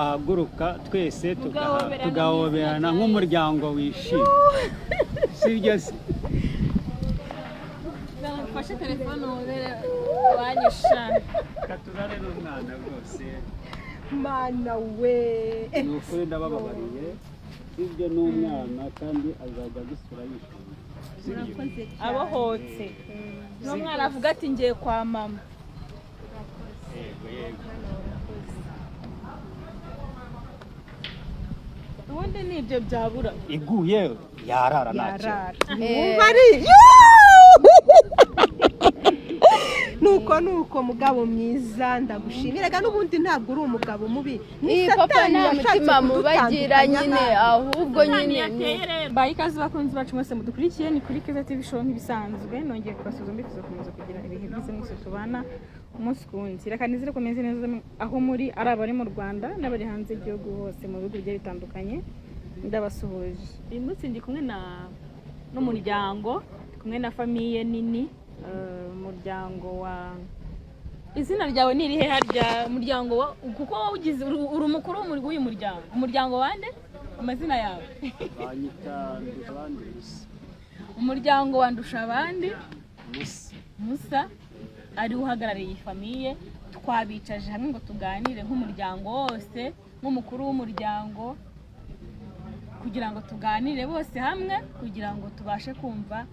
Twahaguruka twese Mugahoberana. Tugahoberana nk'umuryango wishimye, sibyo se? Mfashe telefone uhobere wanyisha. Katuzane n'umwana rwose. Mana we! Ni ukuri ndabababariye, sibyo? N'umwana kandi azajya agusura yishimye, sibyo? Murakoze cyane. Abohotse n'umwana avuga ati: "Ngiye kwa mama." Yego. Ubundi ni ibyo byabura. Iguye yarara ntacyo. Yarara. Wumva ari nuko nuko mugabo mwiza, ndagushimiraga. N'ubundi ntabwo uri umugabo mubi, ni Iyi papa Satani nta yashatse mutima mubi agira. kudutandukanya Nyine nawe. ahubwo nyine Bayi ikaze, bakunzi bacu mwese mudukurikiye, ni kuri Keza TV Show nk'ibisanzwe. Nongeye kubasuhuza, mbifuza gukomeza kugira ibihe byiza mwese tubana umunsi ku wundi. Reka nizere ko meze neza aho muri, ari abari mu Rwanda n'abari hanze y'igihugu hose mu bihugu bigiye bitandukanye, ndabasuhuje. Uyu munsi ndi kumwe na n'umuryango, ndi kumwe na famille nini, umuryango wa, izina ryawe ni irihe harya? Umuryango wa, kuko wowe ugize uri umukuru w'uyu muryango, umuryango wande? Amazina yawe? Banyita Ndushabandi Musa. Umuryango wa Ndushabandi Musa. Musa ari we uhagarariye iyi famille. Twabicaje hamwe ngo tuganire nk'umuryango wose, nk'umukuru w'umuryango, kugira ngo tuganire bose hamwe, kugira ngo tubashe kumva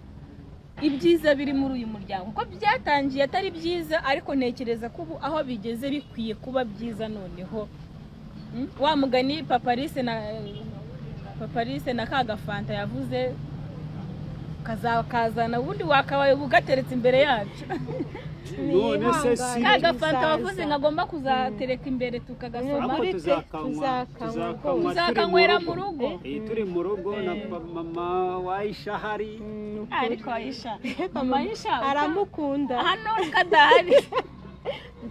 ibyiza biri muri uyu muryango, kuko byatangiye atari byiza, ariko ntekereza ko ubu aho bigeze bikwiye kuba byiza noneho. Wa mugani Paparise na ka gafanta yavuze kazakazana, ubundi wakabaye ubu gateretse imbere yacu. None se si Ka gafanta wavuze ngo agomba kuzatereka imbere tukagasoma. Ariko Muri pe, tuzakanywa. tuzakanywa. Tuzakanywa. Tuzakanywera mu rugo. Turi mu rugo na mama wa Aisha hari. Ariko Aisha, mama Aisha Aramukunda. Hano kadahari.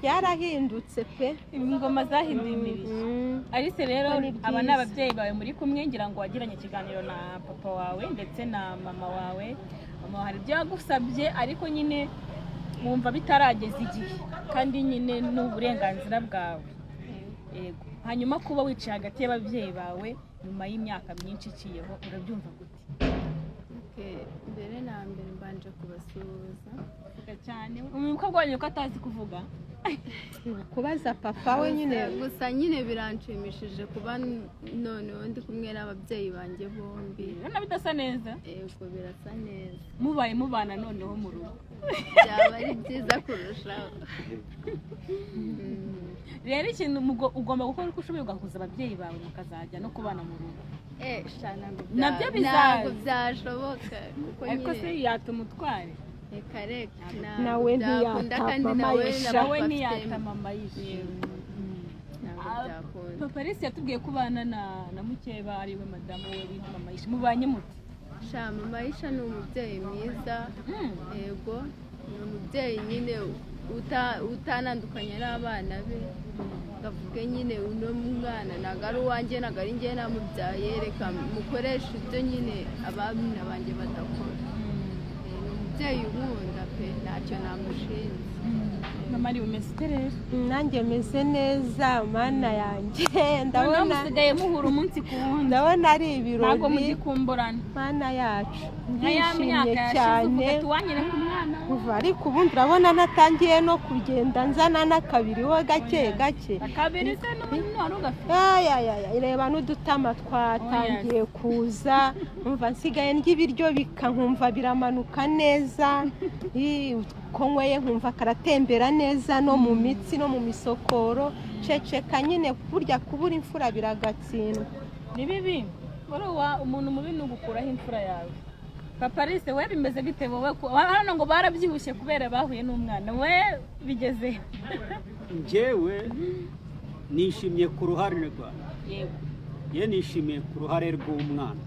Byarahindutse pe. Ingoma zahinduye imirishyo. Alice rero, Ni byiza. aba ni ababyeyi bawe muri kumwe. Ngira ngo wagiranye ikiganiro na papa wawe ndetse na mama wawe. Mama wawe hari ibyo yagusabye, ariko nyine wumva bitarageza igihe, kandi nyine ni uburenganzira bwawe. Yego. Hanyuma kuba wicaye hagati y'ababyeyi bawe nyuma y'imyaka myinshi iciyeho, urabyumva gute? Okay, mbere na mbere mbanje kubasuhuza. Vuga cyane, umukobwa wanyu ko atazi kuvuga. Kubaza papa we nyine. Gusa nyine biranshimishije kuba noneho ndi kumwe n'ababyeyi banjye bombi. Urabona bidasa neza? Yego, birasa neza. Mubaye mubana noneho mu rugo? Byaba ari byiza kurushaho. Rero ikintu ugomba gukora uko ushoboye ugahuza ababyeyi bawe, mukazajya no kubana mu rugo. Sha, ntabwo Nabyo bizaza. Ntabwo byashoboka kuko Ariko se nyine yatuma utware? Reka reka, Nawe ntabwo byakunda ntiyata kandi mama nawe Aisha. na Nawe papa afite ntiyata mama yishe. Ntabwo Ah, byakunda. Papa Alice yatubwiye ko ubana na mukeba, ariwe madamu we bita mama Aisha. Mubanye mute? Sha, mama Aisha ni umubyeyi mwiza. Yego, ni umubyeyi nyine utanandukanye n'abana be, ngo avuge nyine uno mwana ntabwo ari uwanjye, ntabwo ari njye namubyaye, reka mukoreshe ibyo nyine abana banjye badakora. Ni umubyeyi unkunda pe, ntacyo namushinze. Mama ari umeze ute rero? Nanjye meze neza, mana yanjye. Noneho Ndabona musigaye muhura umunsi ku wundi. Ndabona ari Ntabwo ibirori. mugikumburana. Mana yacu! Nka ya Ndishimye myaka yashize cyane. uvuga ati: "Wanyereka umwana." Kuva ariko ubundi urabona natangiye no kugenda nzana n'akabiri ho gake gake. Akabiri se n'umuntu wari ugafite? Ayayaya, reba n'udutama twatangiye kuza. Umva, nsigaye ndya ibiryo bikankumva biramanuka neza. Ii, uko nyweye nkumva karatembera neza no mu mitsi no mu misokoro. Ceceka nyine, burya kubura imfura biragatsindwa. Ni bibi. Wari uwa umuntu mubi ni ugukuraho imfura yawe. Papa Alice, we bimeze bite wowe? Hano ngo barabyibushye kubera bahuye n'umwana we, bigeze? Njyewe nishimye ku ruhare rwawe. Ye, nishimiye ku ruhare rw'umwana,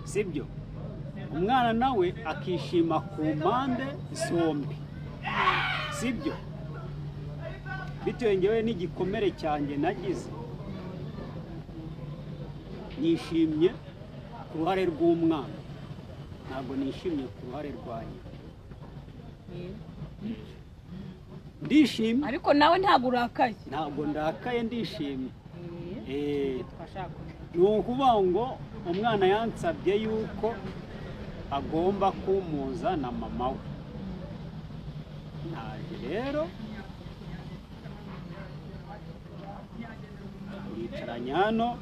sibyo? Umwana nawe akishima ku mpande zombi, sibyo? Bitewe ngewe n'igikomere cyanjye nagize, nishimye ku ruhare rw'umwana, ntabwo nishimye ku ruhare rwanjye. Ndishimye. Ariko nawe ntabwo urakaye? Ntabwo ndakaye, ndishimye. Ibyo twashaka kumenya. Ni ukuvuga ngo umwana yansabye yuko agomba kumuza na mama we. Naje rero turicaranye hano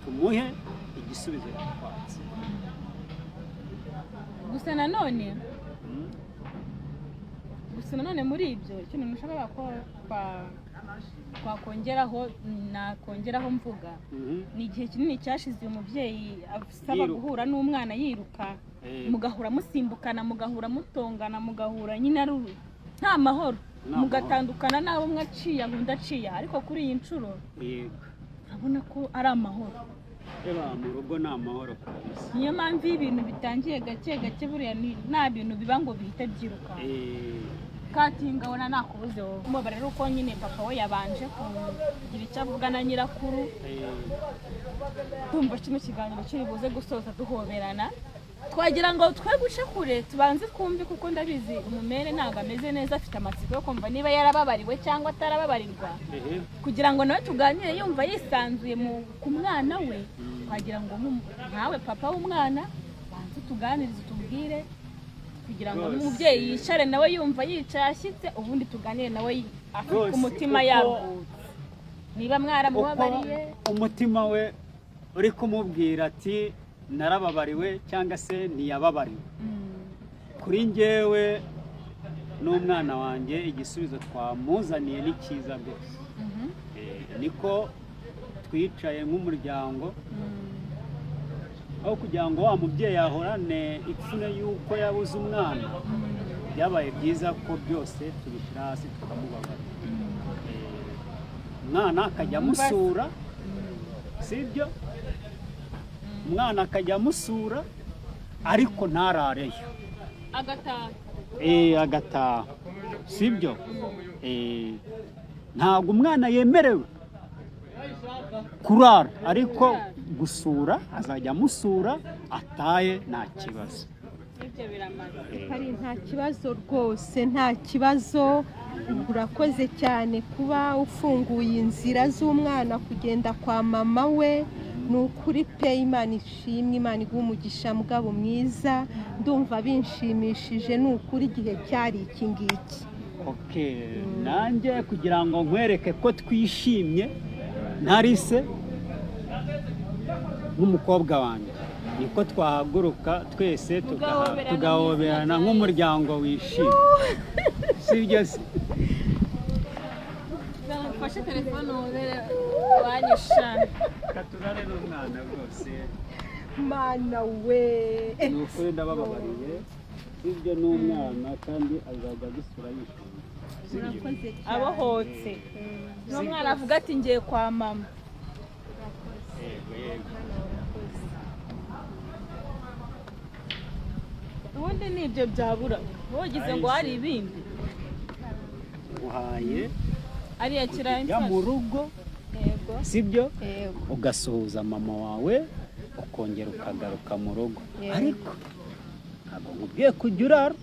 tumuhe igisubizo yatwatse. Gusa nanone, gusa nanone muri ibyo ikintu nashakaga ko twakongeraho, nakongeraho mvuga, ni igihe kinini cyashize uyu mubyeyi asaba Yiruka. guhura n'umwana yiruka, mugahura musimbukana, mugahura mutongana, mugahura nyine ari nta mahoro, Nta mugatandukana n'abo umwe aciye aho undi aciye aha. Ariko kuri iyi nshuro urabona ko ari amahoro. Eba, mu rugo ni amahoro kabisa. Niyo mpamvu iyo ibintu bitangiye gake gake, buriya nta bintu biba ngo bihite byiruka. Katinga abona nakubuze wowe umubare rero, uko nyine papa we yabanje kugira icyo avuga na nyirakuru. Tumva kino kiganiro kiri buze gusoza duhoberana, twagira ngo twe guce kure tubanze twumve, kuko ndabizi umumere ntabwo ameze neza, afite amatsiko yo kumva niba yarababariwe cyangwa atarababarirwa, kugira ngo nawe tuganire yumva yisanzuye ku mwana we. Twagira ngo nkawe papa w'umwana banze utuganirize, utubwire, kugira ngo Rwose. n'umubyeyi yicare nawe yumva yicaye ashyitse, ubundi tuganire nawe afite Rwose, umutima yaruhutse, niba mwaramubabariye. Uko umutima we uri kumubwira ati narababariwe cyangwa se ntiyababariwe. Kuri njyewe n'umwana wanjye, igisubizo twamuzaniye ni cyiza rwose. Niko twicaye nk'umuryango, aho kugira ngo wa mubyeyi ahorane ipfunwe y'uko yabuze umwana, byabaye byiza ko byose tubishyira hasi tukamubabarira. Umwana akajya amusura, sibyo? Umwana akajya amusura ariko ntarareyo. Agataha. Agataha, sibyo? Ntabwo umwana yemerewe kurara, ariko gusura azajya amusura ataye, nta kibazo. Ibyo biramaze. Hari nta kibazo rwose, nta kibazo. Urakoze cyane kuba ufunguye inzira z'umwana kugenda kwa mama we. Ni ukuri pe, Imana ishimwe, Imana iguha umugisha, mugabo mwiza. Ndumva binshimishije, ni ukuri, igihe cyari iki ngiki. Okay, nanjye kugira ngo nkwereke ko twishimye ntari se nk'umukobwa wanjye, niko twahaguruka twese Tugahoberana. Tugahoberana nk'umuryango wishimye, sibyo se? Mfashe telefone wobere wanyisha. Reka tuzane n'umwana rwose. Mana we! Ni ukuri ndabababariye, sibyo? N'umwana kandi azajya agusura yishimye, sibyo? Urakoze cyane. Abohotse, n'umwana avuga ati ngiye kwa mama. Yego, yego. Ubundi ni ibyo byabura, wogize ngo hari ibindi. Nguhaye Ariya kirayi. kujya mu rugo, Yego. sibyo? Yego. Ugasuhuza mama wawe, ukongera ukagaruka mu rugo. Yego. Ariko ntabwo nkubwiye kujya urara.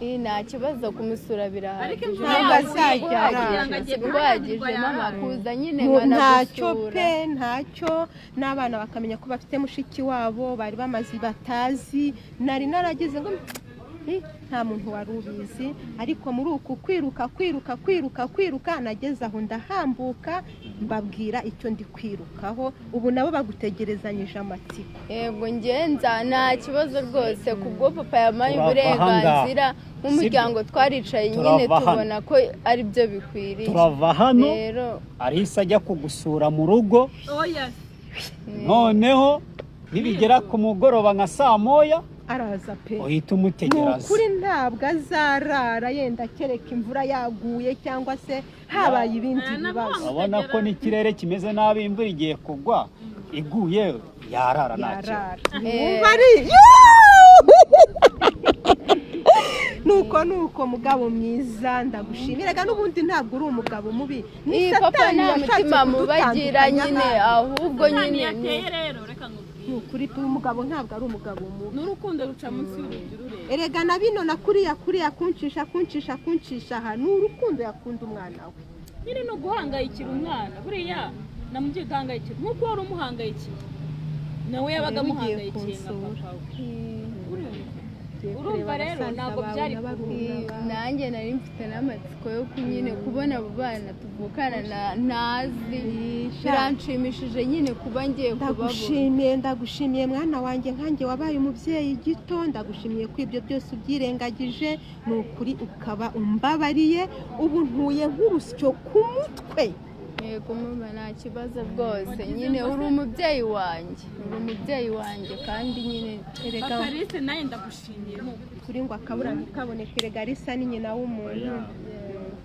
Nta kibazo, kumusura Ariko birahagije. imvura Ntabwo yaguye, azajya kugira ngo agiye Uhagije kuhagirwa mama yarara. kuza nyine Ntacyo nkanagusura. pe, ntacyo. N'abana bakamenya ko bafite mushiki wabo bari bamaze batazi. Nari naragize ngo nta muntu wari ubizi, ariko muri uku kwiruka kwiruka kwiruka kwiruka nageze aho ndahambuka, mbabwira icyo ndi kwirukaho. Ubu nabo bagutegerezanyije amatsiko. Yego, ngenza nta kibazo rwose, kubwo papa yampaye Turava uburenganzira ahangaha. nk'umuryango, twaricaye nyine Turava hano. tubona ko ari byo bikwiriye. Turava hano, Rero Arisa ajya kugusura mu rugo. Oya. Noneho nibigera ku mugoroba nka saa 1 Araza pe. uhita Ni umutegereza. ukuri ntabwo azarara, yenda kereka imvura yaguye cyangwa se habaye ibindi bibazo. Urabona ko n'ikirere kimeze nabi, imvura igiye kugwa, iguye yarara, nta kibazo. Yarara. Eh. Wumva ari nuko nuko mugabo mwiza, ndagushimira. N'ubundi ntabwo uri umugabo mubi, ni Iyi papa Satani nta washatse mutima mubi agira kudutandukanya nyine, nawe. ahubwo Satani nyine yateye rero, reka nkubwire. Ni ukuri pe, umugabo ntabwo ari umugabo mubi. N'urukundo ruca munsi y'urugi rureba. Erega na bino na kuriya kuriya kuncisha kuncisha kuncisha aha ni urukundo yakunda umwana we. Nyine ni uguhangayikira umwana buriya. Nta mubyeyi udahangayikira nk'uko wari umuhangayikiye, nawe yabaga Rero ugiye amuhangayikiye nka kunsura. papa we. Ugiye Urumva kureba rero, basaza ntabwo bawe byari na barumuna bawe. Nanjye nari mfite n'amatsiko yo nyine kubona abo bana tuvukana ntazi. Biranshimishije nyine kuba ngiye kubabona. Ndagushimiye, ndagushimiye mwana wanjye. Nkanjye wabaye umubyeyi gito, ndagushimiye ko ibyo byose ubyirengagije, ni ukuri ukaba umbabariye. Ubu ntuye nk'urusyo ku mutwe. Yego mama, nta kibazo rwose. Nyine uri umubyeyi wanjye, uri umubyeyi wanjye kandi nyine Erega Papa Alice, nawe ndagushimiye ni ukuri. Kuri ngo akabura ntikaboneke. Erega Alisa ni nyina w'umuntu Oya.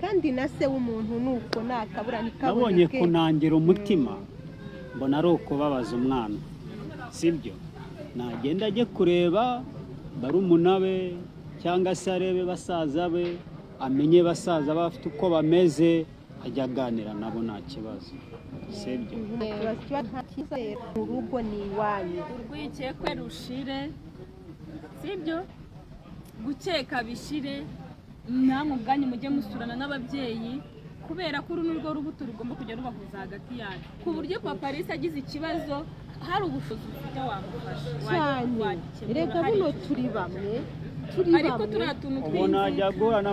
kandi na se w'umuntu ni uko, nakabura Nabonye ntikaboneke. Kunangira umutima mbona ari ukubabaza umwana, sibyo? Nagenda ajye kureba barumuna be cyangwa se arebe basaza be, amenye basaza be bafite uko bameze, ajya aganira nabo, nta kibazo, sibyo? Ikibazo kiba nta cyizere mu rugo ni iwanyu. Urwikekwe rushire, sibyo? Gukeka bishire. Namwe ubwanyu mujye musurana n'ababyeyi, kubera ko uru ni rwo rubuto rugomba kujya rubahuza hagati yanyu, ku buryo papa Alice agize ikibazo hari ubushobozi ufite wamufasha, Cyane. wagikemura, Erega hari buno icyo turi bamwe, turi ariko bamwe. turiya tuntu Ubu najya tw'inzika guhura na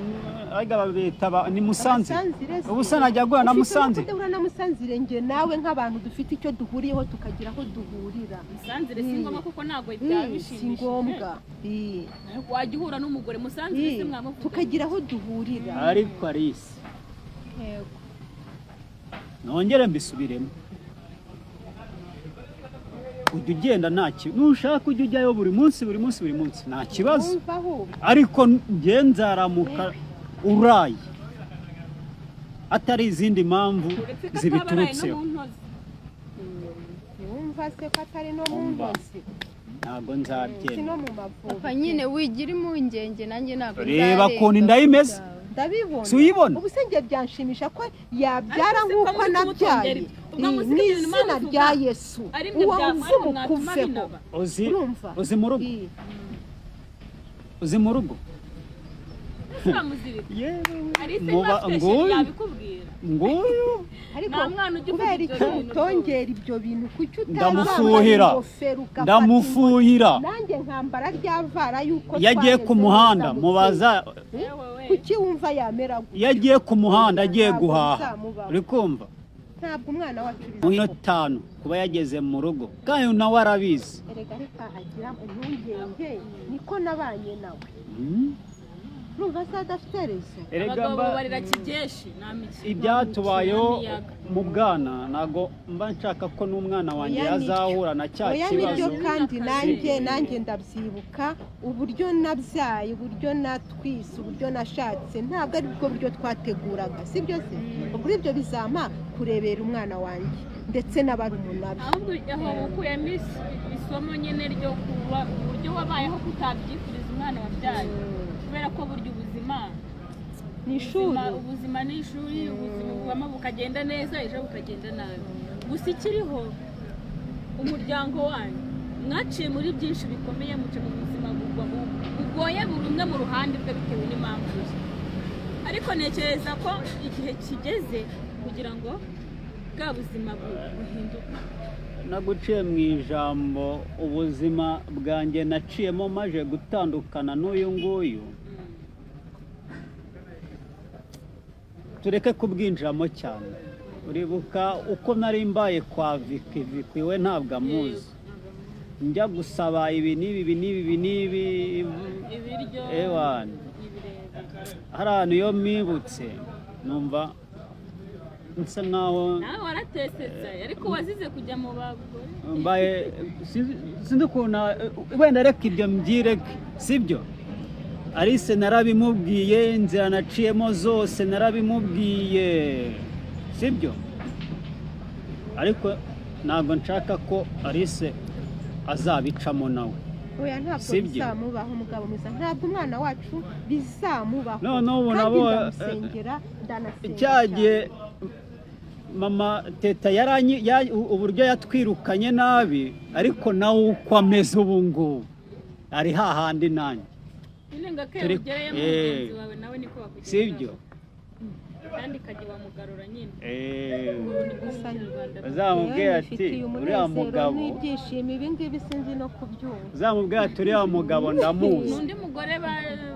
ariko babita ni Musanze. Abasanzire se. Ubu se najya guhura na Ufite Musanze? no kudahura na Musanzire, njye nawe nk'abantu dufite icyo duhuriyeho tukagira aho duhurira. Musanzire si ngombwa kuko ntabwo byaba Si bishimishije. ngombwa. Wajya uhura n'umugore Musanzire se mwamuvuga? Tukagira aho duhurira. Ariko Alice, Yego. nongere mbisubiremo, ujya ugenda nta kibazo. Nushaka ujya ujyayo buri munsi, buri munsi, buri munsi, nta kibazo. Wumva ahubwo. Ariko njye nzaramuka uraye atari izindi mpamvu Uretse ko atabaraye no zibiturutseho. mu ntozi. Ntiwumva se ko atari no mu Umva. ntozi, Ntabwo si nzabyemera. no mu mavubi. Papa, nyine wigira impungenge, nanjye ntabwo Reba nzarenga ukuntu inda ye imeze. ku byawe. Ndabibona. Si uyibona? Ubu se njye byanshimisha ko yabyara Ariko si ko nk'uko muri nabyaye. kumutongera ubwo Mu musiga ibintu izina muvuga, rya Yesu, ari mwe uwo ariko muvumo mwatuma ukuveho. binaba. Uzi Urumva? Uzi mu rugo, uzi mu rugo. Ese uramuzirika? Yewe. Alice Muba- niba afite chéri nguyu. yabikubwira. Nguyu. Ariko Nta mwana ujya uvuga kubera ibyo icyo bintu. utongera ibyo bintu, kuki utazambara Ndamufuhira. ingofero ugafata Ndamufuhira. inkoni, nanjye nkambara rya vara yuko Iyo agiye twareze ku muhanda neza mubaza. mubyeyi. Yewe we. Kuki wumva yamera gutya? Iyo agiye ku muhanda agiye Ntabwo guhaha, bizamubaho. uri kumva, Ntabwo umwana wacu mu bizamubaho. minota 5 kuba yageze mu rugo, kandi nawe arabizi. Erega reka agira impungenge, niko nabanye nawe. Urumva se adafite rezo? Erega Abagabo barira kigeshi, nta mikino. Ibyatubayeho Nta miyaga. mu bwana, ntabwo mba nshaka ko n'umwana wanjye Oya, nibyo. yazahura na cya Oya, nibyo. kibazo. Kandi nanjye Si. nanjye ndabyibuka uburyo nabyaye, uburyo natwise, uburyo nashatse, ntabwo ari bwo buryo twateguraga, sibyo se? Ubwo ibyo bizampa kurebera umwana wanjye ndetse n'abarumuna be. Ahubwo aho ukuyemo isomo nyine ryo kuba uburyo wabayeho kutabyifuriza umwana wabyaye, kubera ko burya ubuzima Ni ishuri. Ubuzima ni ishuri. Ubuzima bubamo bukagenda neza, ejo bukagenda nabi. Gusa ikiriho, umuryango wanyu mwaciye muri byinshi bikomeye, muca mu buzima bugoye, buri umwe mu ruhande rwe bitewe n'impamvu ze. Ariko ntekereza ko igihe kigeze kugira ngo bwa buzima buhinduke. Naguciye mu ijambo. Ubuzima bwanjye naciyemo maje gutandukana n'uyu nguyu, tureke kubwinjiramo cyane. Uribuka uko nari mbaye kwa Viki? Viki we ntabwo amuzi. Njya gusaba ibi n'ibi, ibi n'ibi, ibi n'ibi. Ibiryo. Ewana. Ni birebire. Hari ahantu iyo mwibutse numva nsa nkaho Nawe waratesetse, ariko wazize kujya mu bagore. Mbaye sinzi ukuntu wenda, reka ibyo mbyireke, sibyo? Alice narabimubwiye, inzira naciyemo zose narabimubwiye, sibyo? Ariko ntabwo nshaka ko Alice azabicamo nawe. Oya, ntabwo Sibyo. bizamubaho, umugabo mwiza. Ntabwo umwana wacu bizamubaho. Noneho ubu Kandi ndamusengera, ndanasenga cya gihe cyane. Mama Teta yaranyi uburyo yatwirukanye nabi, ariko nawe uko ameze ubu ngubu ari hahandi nanjye Nyine ngo akera Turi- ugereyemo mugenzi wawe nawe niko bakugirira. Sibyo? Kandi ikajya iwamugarura nyine. Eh, Ni mu Kinyarwanda. Uzamubwira Yewe, ati nifitiye uriya umunezero mugabo, n'ibyishimo, ibi ngibi sinzi no kubyumva. Uzamubwira ati uriya mugabo ndamuzi. N'undi mugore ba yewe.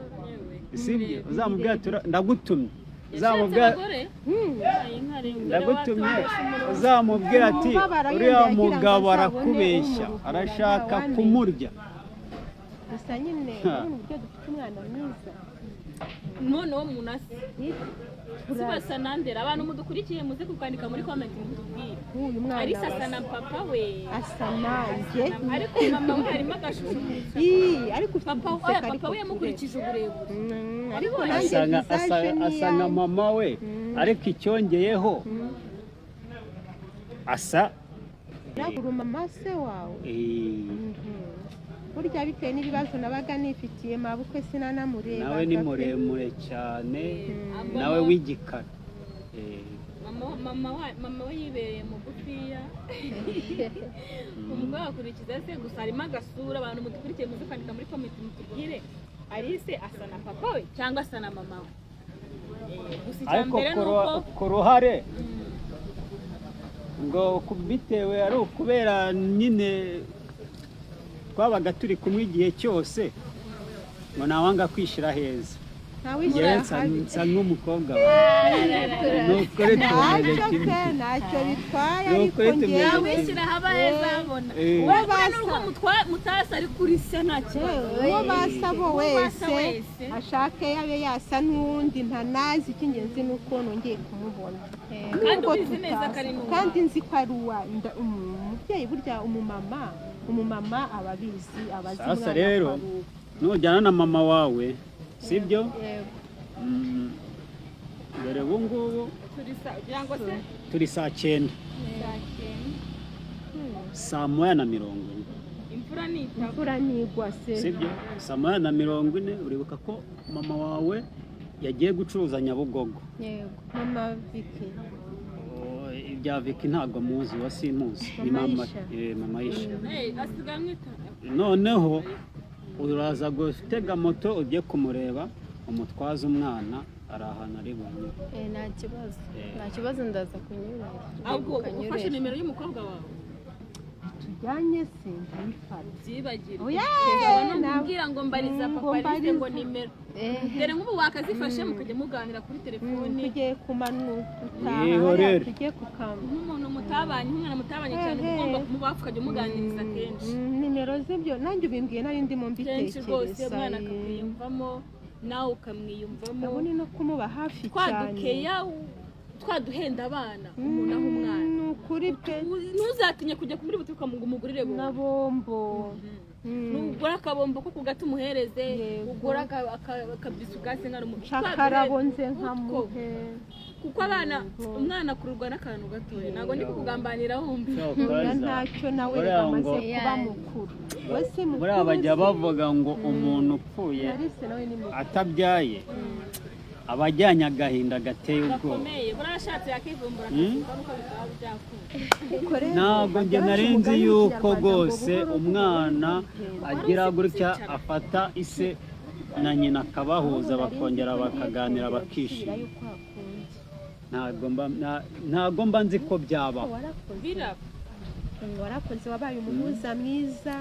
Sibyo? Uzamubwira ati ndagutumye. Yashatse Uzamubwira abagore. Ay, inka rero, umugore ndagutumye. watoshe umurongo. Uzamubwira ati Umubabaro uriya yenda yagira ngo mugabo azabone arakubeshya, umuruhura, arashaka ntawamenya. kumurya. Gusa nyine Ha. urabona uburyo dufite umwana mwiza. Noneho munasi si basa nandera. Abantu mudukurikiye, muze kukwandika muri comment mutubwire. Nk'uyu mwana Arisa asa na papa we. Asa nanjye. Ariko mama we harimo agashusho kurusha. Ii, ariko ufite Papa uduseka oya, ariko papa we ture. yamukurikije uburebure. Ariko Wabibonye? nanjye Asa nka visage ni asa nka iyanjye. mama we, ariko icyongeyeho asa Nagura mama se wawe. Burya bitewe n'ibibazo nabaga nifitiye, mabukwe sinanamureba. Nawe ni muremure cyane, nawe w'igikara. Mama we yibereye mugufiya, umugabo akurikiza se. Gusa harimo agasura. Abantu mudukurikiye, muze kwandika muri comment mutubwire, Alice asa na papa we cyangwa asa na mama we. Gusa icya Ariko mbere ni uko ku ruhare ngo bitewe ari ukubera nyine twabaga turi kumwe igihe cyose, ngo ntawanga kwishyira heza. Ntawishyira Njyewe nsa habi. nsa nk'umukobwa wawe, ni ukuri tumeze Ntacyo kimwe. pe, ntacyo bitwaye, Ni ariko ukuri tumeze ngewe kimwe. Wishyira haba heza habona. Eh. Wowe buriya nubwo mutasa ariko urisa, nta kibazo. Uwo basa bo Uwo basa wese wese. ashake yabe yasa n'uwundi ntanazi, icy'ingenzi ni uko nongeye kumubona. Kandi Nubwo ubizi neza tutasa. ko ari n'uwawe. Kandi nzi ko ari uwa umubyeyi. Burya umumama aba abizi, aba azi Sasa umwana rero, ko ari uwe. nujyana na mama wawe, sibyo? Yego. Dore ubu ngubu Turi kugira ngo se turi saa 9, saa 9. 1:40. Imvura nitaba. Imvura ntigwa se. Sibyo? 1:40. Uribuka ko mama wawe yagiye gucuruza Nyabugogo? Yego. Mama Viki. Oh, ibya Viki ntabwo muzi, wa simuzi ni Mama mama Aisha. Mama Aisha. Asigaye amwita. Noneho uraza gutega moto ujye kumureba, umutwaze umwana, ari ahantu ari bunyure. Nta kibazo. Eh. Nta kibazo, ndaza kunyura. Ahubwo ufashe nimero y'umukobwa wawe. Tujyanye se ndayifata. Byibagirwe. Oya, Nakubwira ngo mbariza Ngo papa Alice ngo mbariza. nimero. Dore nk'ubu wakazifashe mukajya muganira kuri telefoni. Tugiye kumanuka utaha Yihorere. hariya tugiye kukamba. Nk'umuntu mutabanye, nk'umwana mutabanye cyane, Ehe. ugomba kumuba hafi ukajya umuganiriza kenshi. Nimero z'ibyo nanjye ubimbwiye nari ndimo Kenshi rwose mbitekereza. umwana akakwiyumvamo, nawe ukamwiyumvamo. Ndabona no kumuba hafi cyane. Twadukeya twaduhenda abana, umuntu aho umwana. Ni ukuri pe. Ntuzatinye kujya muri butike ngo umugurire bombo. Na bombo. Nugura akabombo ko ku gati umuhereze. Yego. Ugura akabisu gase nka rumu Cakarabo nze nkamuhe. Kuko abana, umwana akururwa n'akantu gatoya. Ntabwo ndi kukugambanira, wumva. Oya, ntacyo, nawe Buriya reka amaze kuba mukuru, we si mukuru Buriya bajya se. bavuga ngo umuntu upfuye Alice nawe ni mukuru. atabyaye aba ajyanye agahinda gateye ubwoba. Gakomeye. Buriya ashatse yakivumbura, akavuga nuko bikaba byakunda. Ariko rero, Ntabwo njye bajya baca nari nzi umugani mu yuko Kinyarwanda ngo rwose buhoro umwana buhoro. agira gutya afata ise na nyina akabahuza, bakongera bakaganira, bakishima. Ntabwo mba nzi ko byabaho. Warakoze. Biraba. Warakoze, wabaye umuhuza mwiza,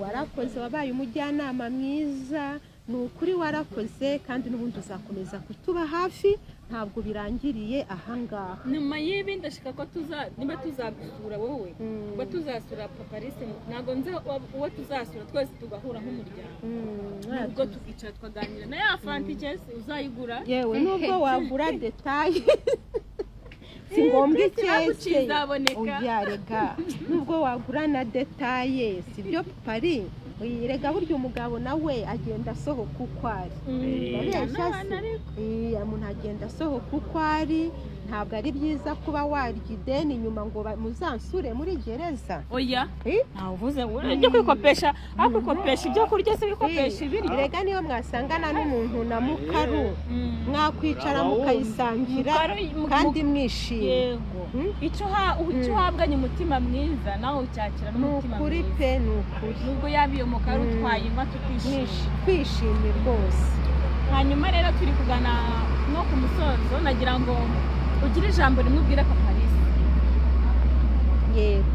warakoze, wabaye umujyanama mwiza, ni ukuri warakoze, kandi n'ubundi uzakomeza kutuba hafi, ntabwo birangiriye ahangaha. Nyuma y'ibi ndashaka ko tuza, niba tuzagusura wowe, uba tuzasura papa Alice, ntabwo nzi uwo tuzasura, twese tugahura nk'umuryango, ubwo tukicara tukaganira na ya fanta ikesi uzayigura. Yewe, nubwo wagura détail, si ngombwa ikese. Izaboneka. Oya rega, nubwo wagura na détail, si byo pari? Rega burya umugabo nawe agenda asohoka uko ari. Ndabeshya se? N'abana ariko. Umuntu agenda asohoka uko ari. Ntabwo ari byiza kuba warya ideni nyuma ngo muzansure muri gereza. Oya. Eh? Ntawe uvuze ngo ujye kwikopesha, aho kwikopesha ibyo kurya se wikopesha ibiryo. Rega niyo mwasangana n'umuntu na mukaru, mwakwicara Uraba wumva. mukayisangira Mukaru- kandi mwishimye. Yego. Icyo uhabwanye umutima mwiza, nawe ucyakira Ni n'umutima ukuri mwiza. pe, ni ukuri. Nubwo yaba iyo mukaru twayinywa tukishima. Twishimye rwose. Hanyuma rero turi kugana nko ku musozo, nagira ngo ugire ijambo rimwe ubwira Papa Alice. Yego,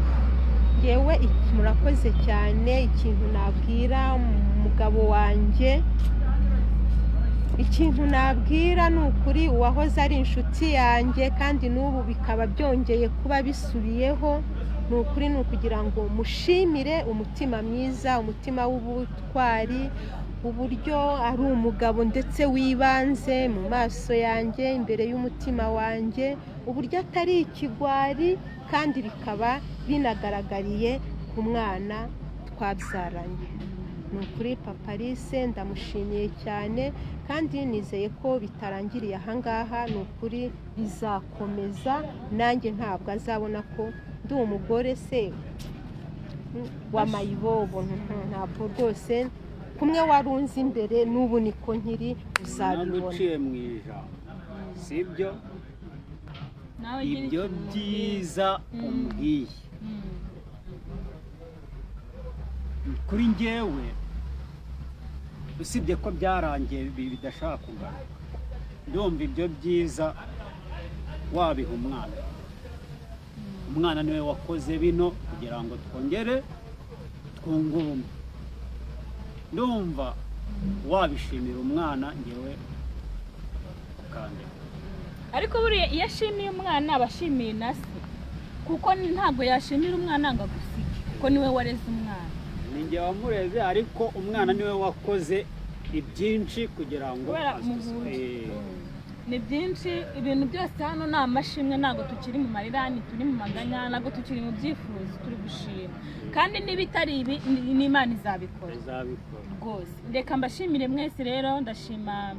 yewe, murakoze cyane. Ikintu nabwira umugabo wanjye, ikintu nabwira ni ukuri, uwahoze ari inshuti yanjye kandi n'ubu bikaba byongeye kuba bisubiyeho, ni ukuri, ni ukugira ngo mushimire umutima mwiza, umutima w'ubutwari, uburyo ari umugabo ndetse w'ibanze mu maso yanjye, imbere y'umutima wanjye, uburyo atari ikigwari, kandi bikaba binagaragariye ku mwana twabyaranye. Ni ukuri, Papa Alice ndamushimiye cyane, kandi nizeye ko bitarangiriye ahangaha. Ni ukuri bizakomeza, nanjye ntabwo azabona ko ndi umugore se wa mayibobo. Ntabwo rwose, kumwe wari unzi imbere n'ubu niko nkiri, uzabibona. Naguciye mu ijambo, sibyo? Nawe gira Ibyo ikintu umubwira. byiza umbwiye, kuri njyewe, usibye ko byarangiye, bidashaka kugaruka, ndumva ibyo byiza wabiha umwana. Umwana niwe wakoze bino kugira ngo twongere twunge ubumwe. Ndumva wabishimira umwana, ngewe ukandeka. Ariko buriya iyo ashimiye umwana aba ashimiye na se, kuko ntabwo yashimira umwana ngo agusige, kuko niwe wareze umwana. Ni njye wamureze, ariko umwana niwe wakoze ibyinshi kugira ngo Kubera muhuje. Ni byinshi, ibintu byose hano ni amashimwe. Ntabwo tukiri mu marira, ntituri mu maganya, ntabwo tukiri mu byifuzo, turi gushima. Kandi niba itari ibi, n'Imana izabikora. Izabikora. Rwose reka mbashimire mwese. Rero ndashima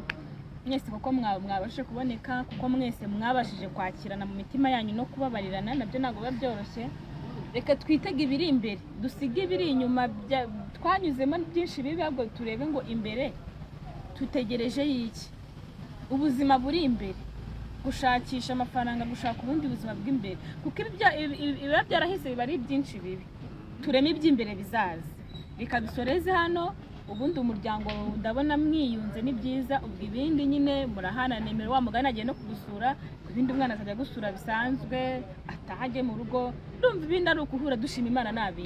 mwese kuko mwabashije kuboneka, kuko mwese mwabashije kwakirana mu mitima yanyu no kubabarirana, nabyo ntabwo biba byoroshye. Reka twitege ibiri imbere, dusige ibiri inyuma. Twanyuzemo byinshi bibi, ahubwo turebe ngo imbere tutegereje y'iki, ubuzima buri imbere, gushakisha amafaranga, gushaka ubundi buzima bw'imbere, kuko ibiba byarahise biba ari byinshi bibi. Tureme iby'imbere bizaza. Reka dusoreze hano. Ubundi umuryango ndabona mwiyunze, ni byiza. Ubwo ibindi nyine murahana nimero, wa mugani agiye no kugusura. Ibindi umwana azajya gusura bisanzwe, ataha ajye mu rugo. Ndumva ibindi ari ukuhura dushima Imana, nta bindi.